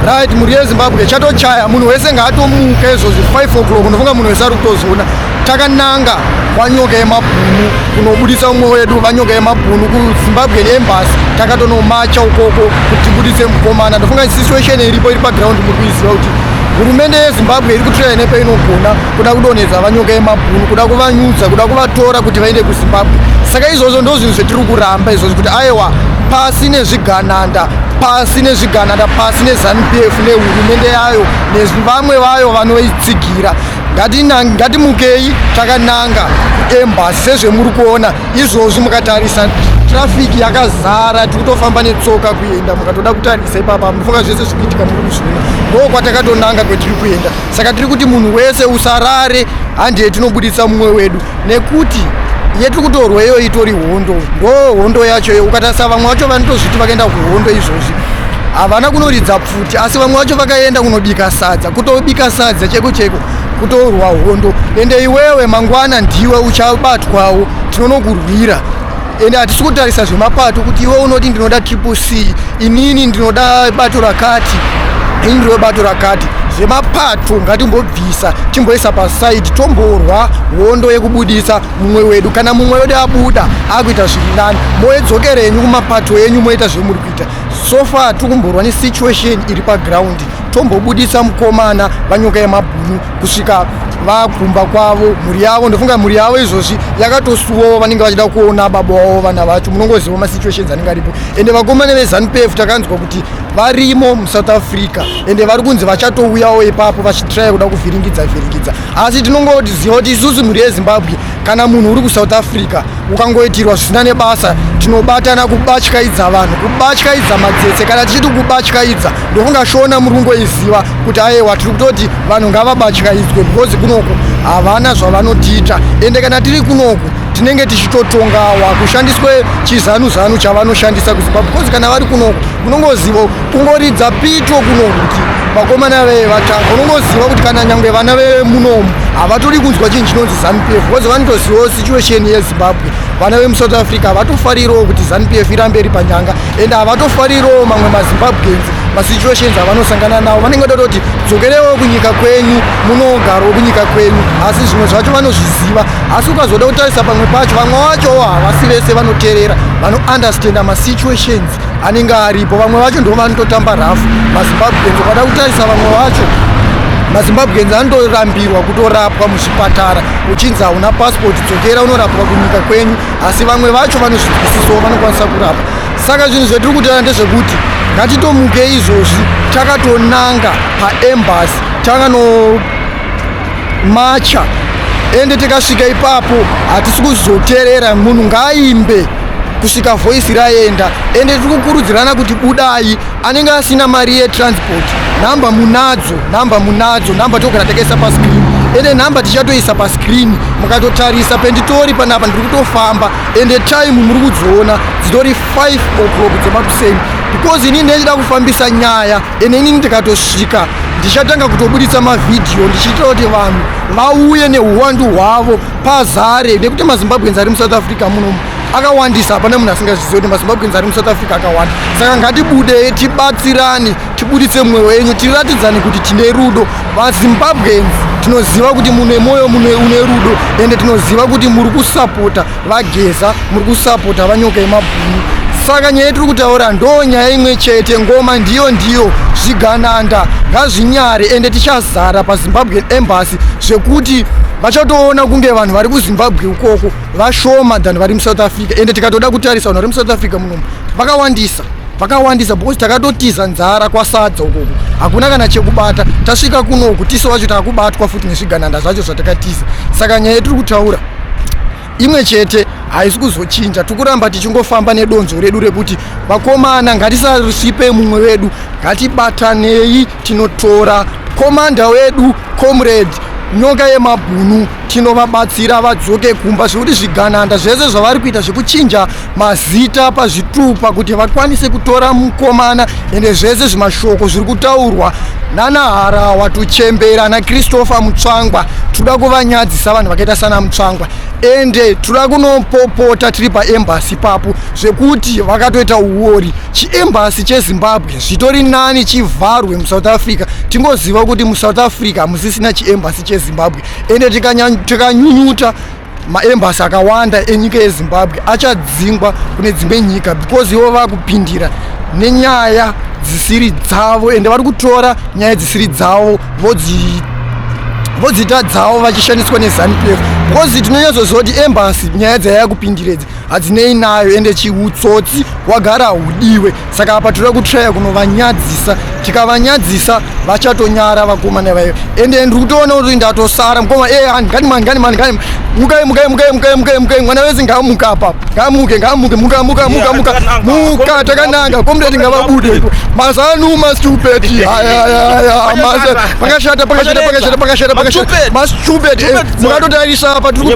Right, mhuri yeZimbabwe, chatochaya. Munhu wese ngaatomuka izvozvi 5 o'clock. Unofunga munhu wese ari kutozoona takananga kwaNyoka yemabhunu kunobudisa umwe wedu, vaNyoka yemabhunu, kuZimbabwean Embassy. Takatonomacha ukoko kuti tibudise mukomana. Ndofunga situation iripo, iri paground, muri kuiziva kuti hurumende yeZimbabwe iri kutiraya nepainogona kuda kudonhedza vaNyoka yemabhunu, kuda kuvanyudza, kuda kuvatora kuti vaende kuZimbabwe. Saka izvozvo ndo zvinhu zvetiri kuramba izvozvo, kuti aiwa, pasi nezvigananda, pasi nezvigananda, pasi neZANU PF nehurumende yayo nevamwe vayo vanoitsigira. Ngatimukei takananga kuembassy sezvemuri kuona izvozvi. Mukatarisa, traffic yakazara, tiri kutofamba netsoka kuenda. Mukatoda kutarisa ipapa, munofunga zvese zviri kuitika muri kuzviona. Ndo kwatakatonanga, kwetiri kuenda. Saka tiri kuti munhu wese usarare, handiye tinobudisa mumwe wedu, nekuti yetiri kutorwa iyo itori hondo. Ndo hondo yacho iyo. Ukatarisa, vamwe vacho vanotozviti vakaenda kuhondo izvozvi havana kunoridza pfuti, asi vamwe vacho vakaenda kunobika sadza, kutobika sadza cheko cheko, kutorwa hondo. Ende iwewe mangwana ndiwe uchabatwawo, tinonokurwira. Ende hatisi kutarisa zvemapato, kuti iwe unoti ndinoda Triple C, inini ndinoda bato rakati, ini ndinoda bato rakati. Zvemapato ngatimbobvisa, timboisa paside, tomborwa hondo yekubudisa mumwe wedu. Kana mumwe wedu abuda, akuita zviri nani, moedzokera henyu kumapato enyu, moita zvemuri kuita. So far tiri kumborwa nesituation iri paground. Tombobudisa mukomana vaNyoka yemabhunu kusvika vakumba kwavo, mhuri yavo. Ndofunga mhuri yavo izvozvi yakatosuwawo, vanenge vachida kuona baba vavo, vana vacho. Munongoziva masituations anenge aripo. Ende vakomana veZANU PF takanzwa kuti varimo muSouth Africa, ende vari kunzi vachatouyawo ipapo vachitraya kuda kuvhiringidza vhiringidza. Asi tinongoziva kuti isusu mhuri yeZimbabwe, kana munhu uri kuSouth Africa ukangoitirwa zvisina nebasa, tinobatana kubatyaidza vanhu, kubatyaidza madzetse. Kana tichiti kubatyaidza, ndofunga Shona muri kungoiziva kuti aiwa, tiri kutoti vanhu ngavabatyaidzwe, because kunoku havana zvavanotiita. Ende kana tiri kunoku tinenge tichitotongawa kushandiswe chizanu zanu chavanoshandisa kuZimbabwe, because kana vari kunoku unongoziva kungoridza pito kunoku kuti vakomana vee vatanga. Unongoziva kuti kana nyangwe vana vemunomu havatori kunzwa chinhu chinonzi ZANU PF, because vanotozivawo situation yeZimbabwe. Vana vemuSouth Africa havatofarirawo kuti ZANU PF irambe iri panyanga, ende havatofarirawo mamwe maZimbabweans, masituations avanosangana nawo. Vanenge tototi dzokerewo kunyika kwenyu, munogarawo kunyika kwenyu. Asi zvimwe zvacho vanozviziva, asi ukazoda kutarisa pamwe pacho, vamwe vachowo havasi vese vanoteerera, vanounderstanda masituations anenge aripo. Vamwe vacho ndo vanototamba rafu maZimbabweans. Ukada kutarisa, vamwe vacho maZimbabweans anotorambirwa kutorapwa muzvipatara, uchinzi hauna passport, dzokera unorapwa kunyika kwenyu. Asi vamwe vacho vanozvinzwisisawo, vanokwanisa kurapa. Saka zvinhu zvetiri kutaura ndezvekuti ngatitomuke izvozvi takatonanga paembassy, takanomacha. Ende tikasvika ipapo hatisi kuzoteerera. Munhu ngaaimbe kusvika voice raenda. Ende tiri kukurudzirana kuti budai. Anenge asina mari yetransport, nhamba munadzo, nhamba munadzo, nhamba togara takaisa pascreen. Ende nhamba tichatoisa pascreen. Mukatotarisa penditori panapa, ndiri kutofamba, ende time muri kudziona, dzitori 5 o'clock dzemakuseni, because inini ndechida kufambisa nyaya. Ende inini ndikatosvika ndichatanga kutobuditsa mavhidhiyo, ndichiitira kuti vanhu vauye neuwandu hwavo pazare, nekuti maZimbabweans ari muSouth Africa munomu akawandisa. Hapana munhu asingazvizivi kuti maZimbabweans ari muSouth Africa akawanda. Saka ngatibude, tibatsirane, tibuditse mumwe wenyu, tiratidzane kuti tine rudo. VaZimbabweans tinoziva kuti mune mwoyo une rudo, ende tinoziva kuti muri kusapota vaGeza, muri kusapota vaNyoka yemabhunu. Saka nyaya yetiri kutaura ndo nyaya imwe chete, ngoma ndiyo ndiyo. Zvigananda ngazvinyare. Ende tichazara paZimbabwean Embassy zvekuti vachatoona kunge vanhu vari kuZimbabwe ukoko vashoma than vari muSouth Africa. Ende tikatoda kutarisa, vanhu vari muSouth Africa munomu vakawandisa, vakawandisa, because takatotiza nzara kwasadza ukoko, hakuna kana chekubata. Tasvika kunoku, tiso vacho takubatwa futi nezvigananda zvacho zvatakatiza. Saka nyaya yetiri kutaura imwe chete, haisi kuzochinja. Tikuramba tichingofamba nedonzvo redu rekuti vakomana ngatisasipe mumwe wedu, ngatibatanei, tinotora commander wedu, Comrade Nyoka yemabhunu, tinovabatsira vadzoke kumba, zvekuti zvigananda zvese zvavari kuita zvekuchinja mazita pazvitupa kuti vakwanise kutora mukomana, ende zvese zvimashoko zviri kutaurwa nana Harawa, tuchembera naChristopher Mutsvangwa, toda kuvanyadzisa vanhu vakaita sana Mutsvangwa. Ende toda kunopopota tiri paembassy ipapo zvekuti vakatoita uori. Chiembassy cheZimbabwe zvitori nani chivharwe muSouth Africa, tingoziva kuti muSouth Africa hamusisina chiembassy cheZimbabwe. Ende tikanyunyuta, maembassy akawanda enyika yeZimbabwe achadzingwa kune dzimwe nyika, because ivo vakupindira nenyaya dzisiri dzavo, ende vari kutora nyaya dzisiri dzavo vodziita dzavo vachishandiswa neZANU PF, because tinonyatsoziva kuti embassy nyaya dzayaya kupindira idzi hadzinei nayo, ende chiutsotsi wagara hudiwe. Saka apa toda kutraya kunovanyadzisa. Tikavanyadzisa vachatonyara vakomana vaivo. Ende ndiri kutoona kuti ndatosara, mukoma. E ngani mani, ngani mani, ngani. Mukai, mukai, mukai, mukai, mukai, mukai. Mwana wese ngaamuka apa, ngaamuke, ngaamuke. Muka, muka, muka, muka, muka. Takananga. Comrade ngavabude. MaZANU mastupid. Pakashata, pakashata, pakashata, pakashata, pakashata. Mastupid. Mukatotarisa apa, tiri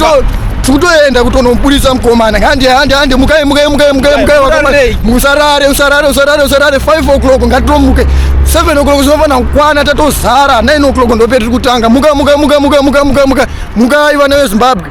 kutoenda kutonobudisa mukomana. Hande, hande, hande. Mukai, mukai, mukai, mukai, mukai, vakomana. Musarare, usarare, usarare, usarare. 5 o'clock ngatitomuke. 7 o'clock zinofanira kukwana tatozara. 9 o'clock ndope tiri kutanga. Muka, muka, muka, muka, muka, muka, muka. Mukai, vana veZimbabwe.